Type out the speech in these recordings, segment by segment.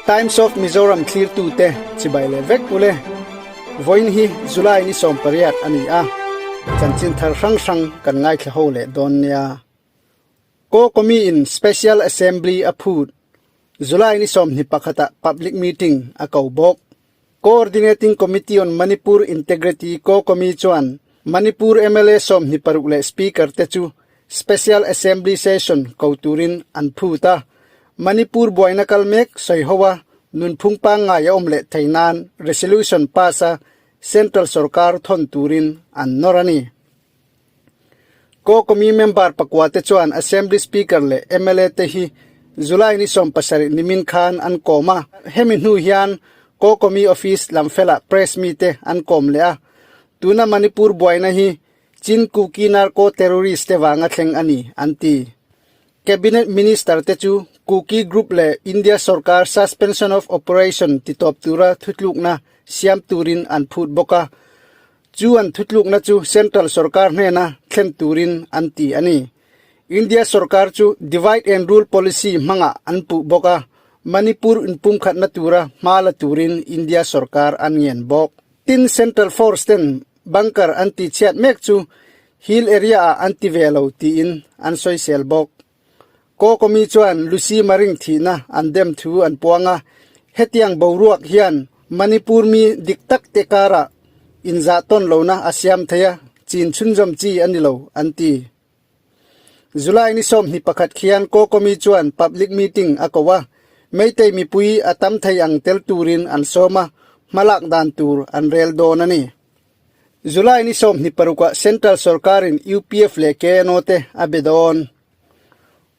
Times of Mizoram thlirtute chibai leh vek ule. Vawiin hi July ni 18 a ni a, chanchin thar hrang hrang kan ngaithla ho leh dawn nia. Ko Komi in Special Assembly a phut. July ni 21 ah public meeting a ko bawk. Coordinating Committee on Manipur Integrity, Ko-Komi, chuan Manipur mla 26 leh Speaker te chu Special Assembly Session ko turin an phut a. Manipur buaina kal mek sawi ho a, nunphung pangngai a awm leh thei nan resolution pass a Central sorkar thawn turin an nawr a ni. Ko-Komi member pakua te chuan Assembly Speaker leh mla te hi July ni 17 nimin khan an kawm a, hemi hnu hian Ko-Komi office lam felah press mite an kawm leh a. Tuna Manipur buaina hi Chin Kuki Narco Terrorist te vanga thleng a ni, an ti. Cabinet Minister te chu Kuki Group leh India sorkar Suspension of Operation titawp tura thutlukna siam turin an phut bawk a. Chu an thutlukna chu Central sorkar hnena thlen turin an ti a ni. India sorkar chu divide and rule policy hmangah an puh bawk a, Manipur inpumkhatna tura hma la turin India sorkar an ngen bawk. Tin, Central force ten bunker an tihchhiat mek chu hill area ah an ti ve lo tiin an sawisel bawk. Kokomi chuan Lucy Maring thihna an dem thu an puang a, hetiang boruak hian Manipur mi dik tak te karah inzah tawn lohna a siam thei a, chin chhunzawm chi a ni lo, an ti. July ni 21 khian Kokomi chuan public meeting a ko a, Meitei mipui a tam thei ang tel turin an sawm a, hmalak dan tur an rel dawn a ni. July ni 26 ah Central sorkarin UPF leh KNO te a be dawn.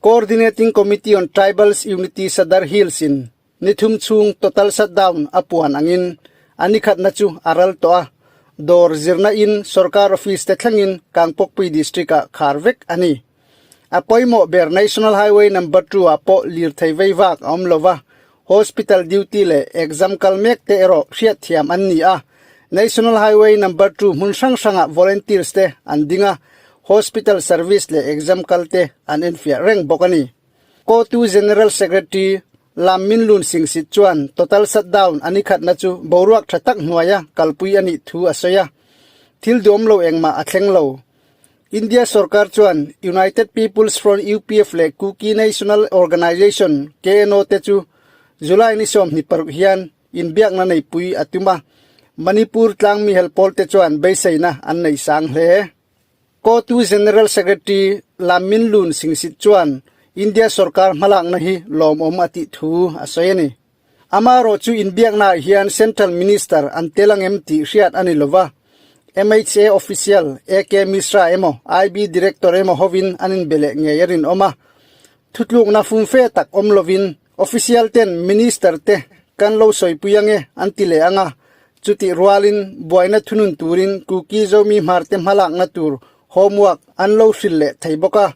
Coordinating Committee on Tribals Unity Sadar Hills in ni thum chhung total shutdown a puan angin a ni khatna chu a ral tawh a, dawr zirna in sorkar office te thlengin Kangpokpui district ah khar vek a ni. A pawimawh ber National Highway Number 2 ah pawh lirthei vei vak a awm lova, Hospital duty leh exam kal mek te erawh hriatthiam an ni a. National Highway Number 2 hmun hrang hrangah volunteers te an ding a, hospital service leh exam kal te an enfiah reng bawk a ni. Kotu General Secretary Lam Min Lun Sing Sit chuan total shutdown a ni khatna chu boruak tha tak hnuaia kalpui a nih thu a sawi a, thil duam lo engmah a thleng lo. India sorkar chuan United People's Front, UPF, leh Kuki National Organisation, KNO, te chu July ni 26 hian inbiakna neipui a tum a, Manipur tlangmi hel pawl te chuan beiseina an nei sang hle. Kotu General Secretary Lam Min Lun Singsit chuan India sorkar hmalakna hi lawmawm a tih thu a sawi a ni. Amaherawh chu inbiaknaah hian Central Minister an tel angem tih hriat a ni lova, MHA official AK Mishra emaw IB Director emaw hovin an inbe leh ngei a rinawm a. Thutlukna fumfe tak awm lovin official ten Minister te kan lo sawipui ange an ti leh ang a, chutih rualin buaina thunun turin Kuki Zomi Hmarte hmalakna tur homework an lo hrilh leh thei bawk a.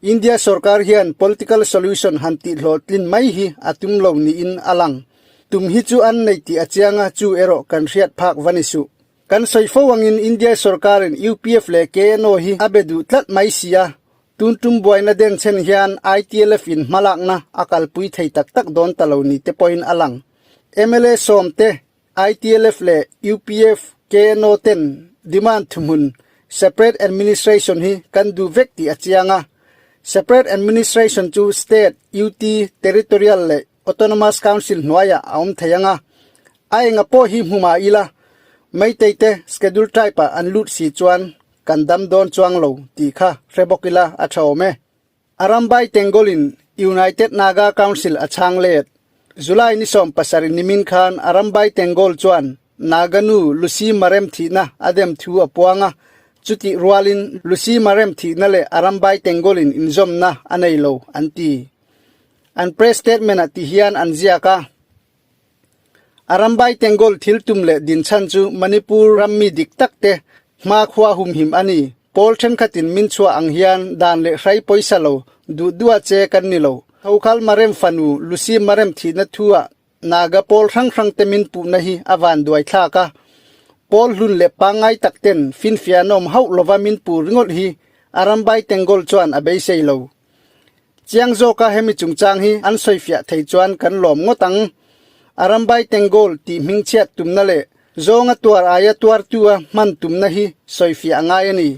India sorkar hian political solution han tihhlawhtlin mai hi a tum lo niin a lang. Tum hi chu an nei tih a chiang a, chu erawh kan hriat phak va ni suh. Kan sawi fo angin India sorkarin UPF leh KNO hi a be duh tlat mai si a, tun tum buaina den chhen hian ITLF in hmalakna a kalpui thei tak tak dawn ta lo ni te pawhin a lang. Mla sawm te ITLF leh UPF, KNO ten demand thuhmun Separate Administration hi kan duh vek tih a chiang a. Separate Administration chu State, UT, Territorial leh Autonomous Council hnuaiah a awm thei ang a. A enga pawh hi hmu mah ila, Meitei te Schedule Tribe ah an lut si chuan kan dam dawn chuang lo tih kha hre bawk ila a tha awm e. Arambai Tengolin United Naga Council a chhang let. July ni 17 nimin khan Arambai Tengol chuan Naga nu Lucy Marem thihna a dem thu a puang a, chutih rualin Lucy Marem thihna leh Arambai Tengolin inzawmna a nei lo an ti. An press statement ah ti hian an ziak a, Arambai Tengol thil tum leh din chhan chu Manipur ram mi dik tak te hmakhua humhim a ni. Pawl thenkhatin min chhuah ang hian dan leh hrai pawisa lo, duh duah che kan ni lo. Thokhal Marem fanu Lucy Marem thihna thu-ah Naga pawl hrang hrang te min puhna hi a van duai thlak a. Pawl hlun leh pangngai tak ten finfiah an awm hauh lova min puh ringawt hi Arambai Tengol chuan a beisei lo. Chiang zawka hemi chungchang hi an sawifiah thei chuan kan lawm ngawt ang. Arambai Tengol tih hmingchhiat tumna leh zawnga tuar aia tuartua hman tumna hi sawifiah a ngai a ni.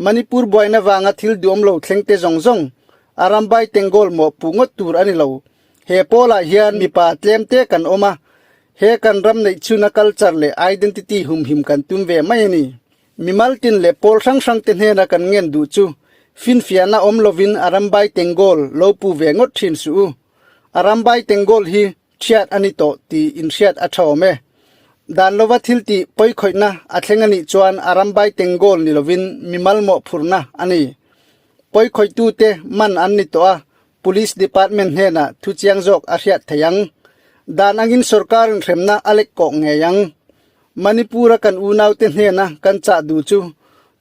Manipur buaina vanga thil duhawm lo thleng te zawng zawng Arambai Tengol mawhpuh ngawt tur a ni lo. He pawlah hian mipa tlem te kan awm a, he kan ram neih chhuna culture leh identity humhim kan tum ve mai a ni. Mimal tin leh pawl hrang hrang te hnena kan ngen duh chu finfiahna awm lovin Arambai Tengol lo pu ve ngawt thin suh u. Arambai Tengol hi thiat a ni tawh tih inhriat a tha awm e. Dan lova thil tih pawikhawihna a thleng a nih chuan Arambai Tengol ni lovin mimal mawhphurhna a ni. Pawikhawitute man an ni tawh a, Police Department hnenah thu chiang zawk a hriat thei ang. Dan angin sorkarin hremna a lek kawh ngei ang. Manipur-a kan unaute hnena kan chah duh chu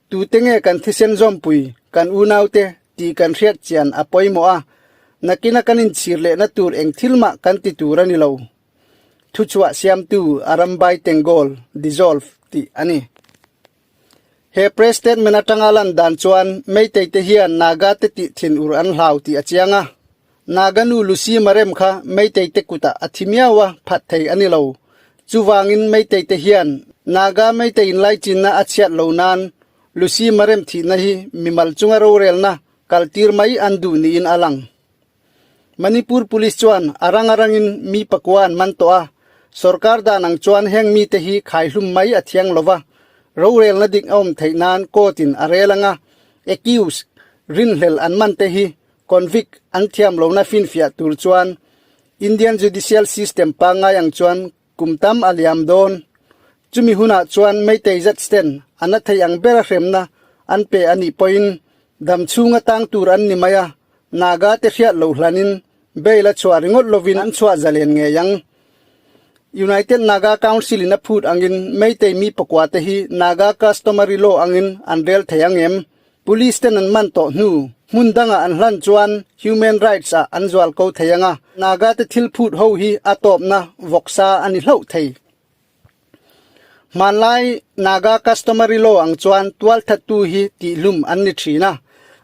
tute nge kan thisen zawmpui kan unaute tih kan hriat chian a pawimawh a, nakina kan inchhir lehna tur eng thil mah kan ti tur a ni lo. Thuchhuah siamtu Arambai Tengol dissolve tih a ni. He press statement atanga lan dan chuan Meitei te hian Naga te tih thin ur an hlau tih a chiang a. Naga nu Lucy Marem kha Meitei te kutah a thi miau a, phat thei a ni lo. Chuvangin Meitei te hian Naga Meitei inlaichinna a chhiat lo nan Lucy Marem thihna hi mimal chunga rorelna kaltir mai an duh niin a lang. Manipur Police chuan a rang a rangin mi pakua an man tawh a, sorkar dan ang chuan heng mite hi khaihlum mai a thiang lo va, rorelna dik a awm theih nan court in a rel anga accused rinhlel an man te hi convict an thiam lohna finfiah tur chuan Indian judicial system pangngai ang chuan kum tam a liam dawn. Chumi hunah chuan Meitei zet stand a na thei ang bera hremna an pe a nih pawhin dam chhunga tang tur an ni mai a, Naga te hriat lo hlanin bail a chhuah ringawt lovin an chhuah zalen ngei ang. United Naga Council in a phut angin Meitei mi pakua te hi Naga customary law angin an rel thei ang em? Police ten an man tawh hnu, hmun dangah an hlan chuan human rights ah an zual ko thei ang a, Naga te thil phut ho hi a tawpna vawksa a ni hlauh thei. Hmanlai Naga customary law ang chuan tualthattu hi tihhlum an ni thin a,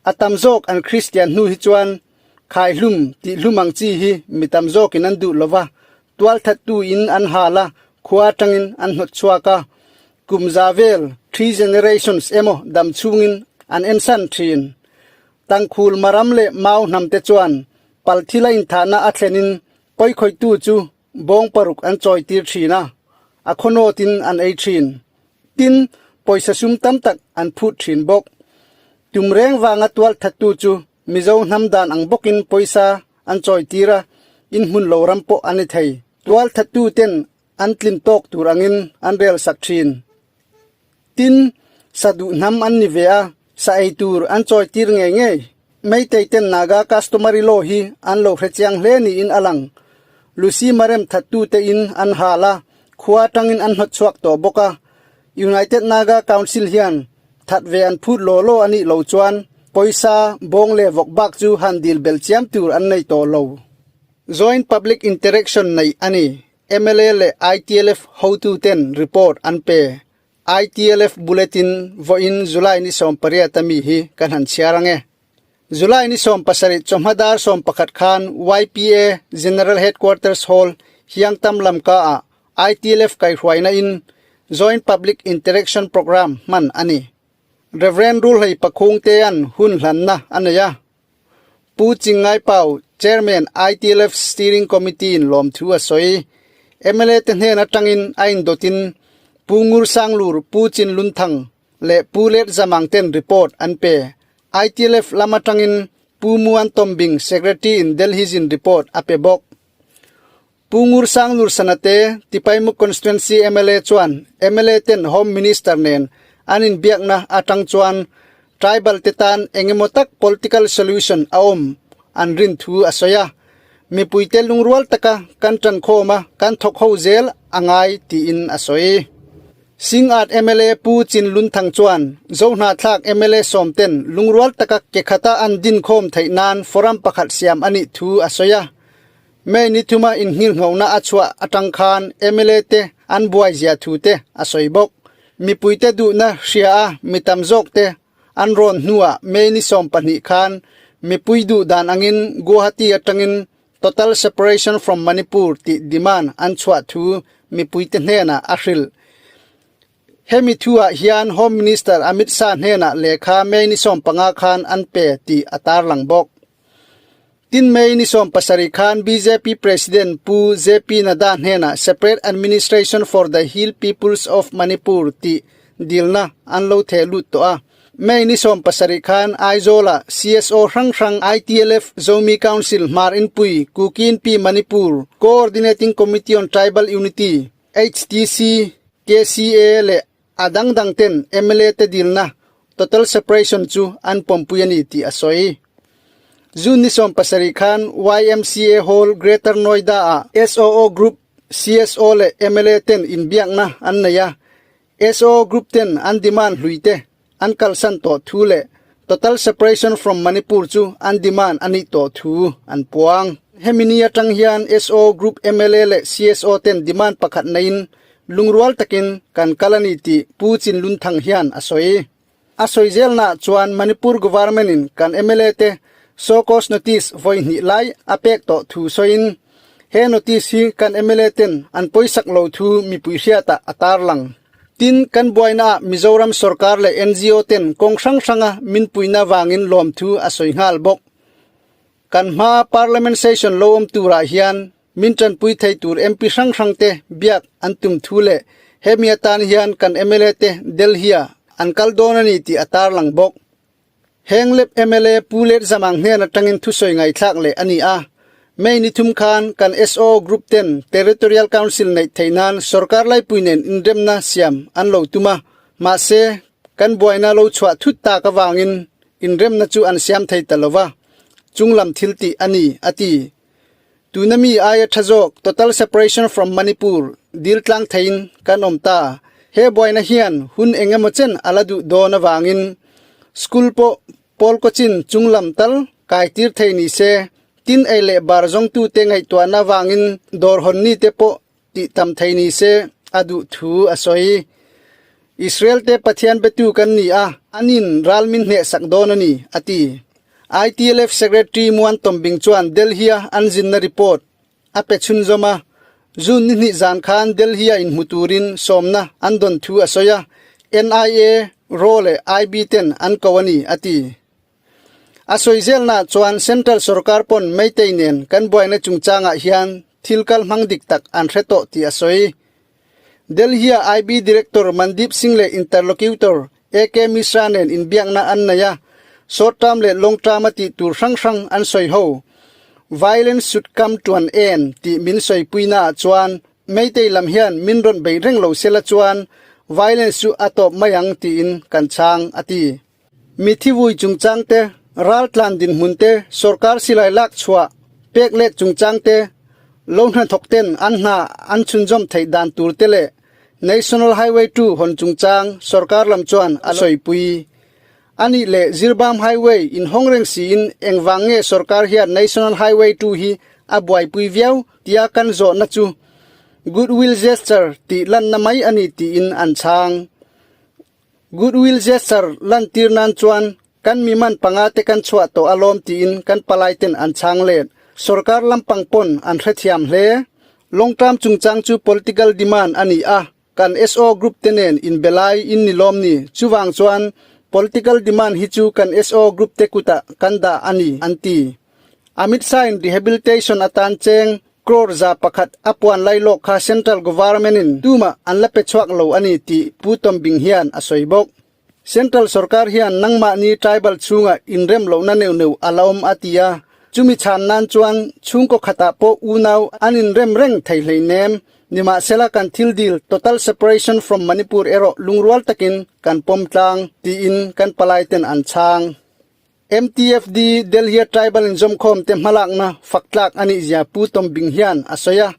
a tam zawk an Christian hnu hi chuan khaihlum tihhlum ang chi hi mi tam zawkin an duh lova, tualthattu in an hal a, khua atangin an hnawt chhuak a, Kum za vel, three generations, emaw dam chhungin an ensan thin. Tangkhul Maram leh Mau hnamte chuan palthila inthahna a thlenin pawikhawihtu chu bawng paruk an chawitir thin a, a khawnawtin an ei thin. Tin, pawisa sum tam tak an phut thin bawk. Tum reng vanga tualthattu chu Mizo hnam dan ang bawkin pawisa an chawitir a, inhmun lo ram pawh an ni thei. Tualthattu ten an tlin tawk tur angin an rel sak thin. Tin, sa duh hnam an ni ve a, sa ei tur an chawi tir ngei ngei. Meitei ten Naga customary law hi an lo hre chiang hle niin a lang. Lucy Marem thattu te in an hal a, khua atangin an hnawt chhuak tawh bawk a. United Naga Council hian that ve an phut law law a nih lo chuan pawisa, bawng leh vawk bak chu han dil belh chiam tur an nei tawh lo. Joint Public Interaction neih a ni. Mla leh ITLF hotuten report an pe. ITLF Bulletin vawiin July ni 18 a mi hi kan han chhiar ang e. July ni 17 chawhma dar 11 khan YPA General Headquarters Hall, Hiangtam Lamka ah ITLF kaihhruaina in Joint Public Interaction Programme hman a ni. Rev. Rulhlei Pakhungtea'n hun hlanna a nei a. Pu Chingngai Pau, Chairman, ITLF Steering Committee in lawmthu a sawi. Mla te hnen atangin a indawtin Pu Ngur Sanglur, Pu Chin Lun Thang leh Pu Let Zamang ten report an pe. ITLF lam atangin Pu Muan Tombing, Secretary in Delhi zin report a pe bawk. Pu Ngur Sanglur Sanate, Tipaimuk Constituency mla chuan mla ten Home Minister nen an inbiakna atang chuan tribal te tan engemaw tak political solution a awm an rin thu a sawi a, mipuite lungrual taka kan tankhawm a kan thawk ho zel a ngai tiin a sawi. Singat mla Pu Chin Lun Thang chuan Zohnahthlak mla sawmten lungrual taka ke khata an dinkhawm theih nan forum pakhat siam a nih thu a sawi a. May ni thuma inhngirnghohna a chhuah atang khan mla te an buai zia thu te a sawi bawk. Mipuite duhna hria a mi tam zawk te an rawn hnuah May ni 12 khan Mipui duh dan angin Guwahati atangin Total Separation from Manipur tih demand an chhuah thu mipuite hnenah a hrilh. Hemi thuah hian Home Minister Amit Shah hnenah lehkha May ni 15 khan an pe tih a tarlang bawk. Tin May ni 17 khan bjp President Pu JP Nadda hnenah Separate Administration for the Hill Peoples of Manipur tih dilna an lo theh lut tawh a. May ni 17 khan Aizawl-ah CSO hrang hrang ITLF Zomi Council Hmar Inpui Kuki-Inpi Manipur Coordinating Committee on Tribal Unity, HTC, KCA leh a dangdang ten mla te dilna total separation chu an pawmpui a ni tih a sawi. June ni 17 khan YMCA Hall Greater Noida ah SOO Group, CSO leh mla ten inbiakna an nei a, SOO Group ten an demand hlui te an kalsan tawh thu leh total separation from Manipur chu an demand a nih tawh thu an puang. Hemi ni atang hian SO Group mla leh CSO ten demand pakhat neiin lungrual takin kan kal a ni tih Pu Chinlunthang hian a sawi. A sawi zelnaah chuan Manipur Government in kan mla te show cause notice vawi hnih lai a pek tawh thu sawiin he notice hi kan mla ten an pawisak lo thu mipui hriatah a tarlang. Tin, kan buainaah Mizoram sorkar leh NGO ten kawng hrang hranga min puihna vangin lawmthu a sawi nghal bawk. Kan hmaa Parliament session lo awm turah hian min tanpui thei tur MP hrang hrang te biak an tum thu leh hemi atan hian kan mla te Delhi-a an kal dawn a ni tih a tarlang bawk. Heng lep mla Pu Let Zamang hnen atangin thusawi ngaihthlak leh a ni a. May ni thum khan kan SO Group ten Territorial Council neih theih nan sorkar laipui nen inremna siam an lo tum a, mahse kan buaina lo chhuah thut tak avangin inremna chu an siam thei ta lova, chunglam thil tih a ni, a ti. Tuna mi aia tha zawk Total Separation from Manipur dil tlang theiin kan awm ta. He buaina hian hun eng emaw chen a la duh dawn avangin school pawh pawl kawchin chunglam tal kai tir thei ni se, tin ei leh bar zawngtute ngaihtuahna avangin dawr hawn ni te pawh tih tam thei ni se a duh thu a sawi. Israel te Pathian betu kan ni a, anin ral min hnehsak dawn a ni, a ti. ITLF Secretary Muan Tombing chuan Delhi-a an zinna report a pe chhunzawm a, June ni hnih zan khan Delhi-a inhmu turin sawmna an dawn thu a sawi a, NIA, raw leh IB ten an ko a ni, a ti. A sawi zelnaah chuan Central sorkar pawn Meitei nen kan buaina chungchangah hian thil kal hmang dik tak an hre tawh tih a sawi. Delhi-a IB Director Mandeep Singh leh Interlocutor AK Mishra nen inbiakna an nei a, short term leh long term-a tih tur hrang hrang an sawi ho. Violence should come to an end tih min sawipuinaah chuan Meitei lam hian min rawn beih reng lo sela chuan violence chu a tawp mai ang tiin kan chhang, a ti. Mithi vui chungchang te, raltlan dinhmun te, sorkar silai lak chhuah pek let chungchang te, lo hnathawk ten an hna an chhunzawm theih dan tur te leh National Highway 2 hawn chungchang sorkar lam chuan a sawipui. A nih leh Zirbam Highway inhawng reng siin engvang nge sorkar hian National Highway 2 hi a buaipui viau tia kan zawhna chu goodwill gesture tih lanna mai a ni tiin an chhang. Goodwill gesture lantir nan chuan kan miman panga te kan chhuah tawh alawm tiin kan palai ten an chhang let. Sorkar lampang pawn an hrethiam hle. Long term chungchang chu political demand a ni a, kan SO group te nen inbe lai in ni lawm ni. Chuvang chuan political demand hi chu kan SO group te kutah kan dah a ni, an ti. Amit Shah-in rehabilitation atan cheng Crore 100 a puan lailawk kha Central Government in tumah an la pe chhuak lo a ni tih Pu Tombing hian a sawi bawk. Central sorkar hian nangmahni tribal chhungah inrem lohna neuh neuh a la awm a ti a, chumi chhan nan chuan chhungkaw khatah pawh unau an inrem reng thei hleinem. Nimahsela kan thil dil total separation from Manipur erawh lungrual takin kan pawm tlang tiin kan palai ten an chhang. MTFD Delhi-a tribal inzawmkhawm te hmalakna fak tlak a nih zia Pu Tom Bing hian a sawi a,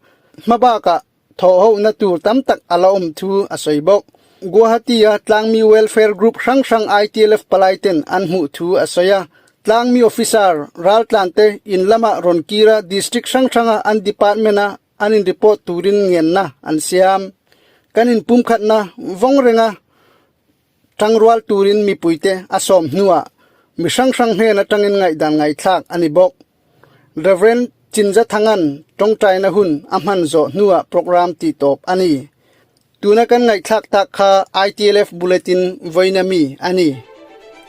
hma bakah thawhhohna tur tam tak a la awm thu a sawi bawk. Guwahati-a Tlangmi Welfare Group hrang hrang ITLF palai ten an hmuh thu a sawi a, Tlangmi officer raltlan te in lamah rawn kira district hrang hranga an department-a an in report turin ngenna an siam. Kan inpumkhatna vawng renga Tangrual turin mipuite a sawm hnuah Mi hrang hrang hnen atangin ngaihdan ngaihthlak a ni bawk. Rev. Chinzathangan tawngtaina hun a hman zawh hnuah programme tihtawp a ni. Tuna kan ngaihthlak tak kha ITLF Bulletin vawiina mi a ni.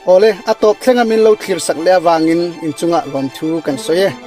Awle, a tawp thlenga min lo thlir sak leh avangin inchungah lawmthu kan sawi e.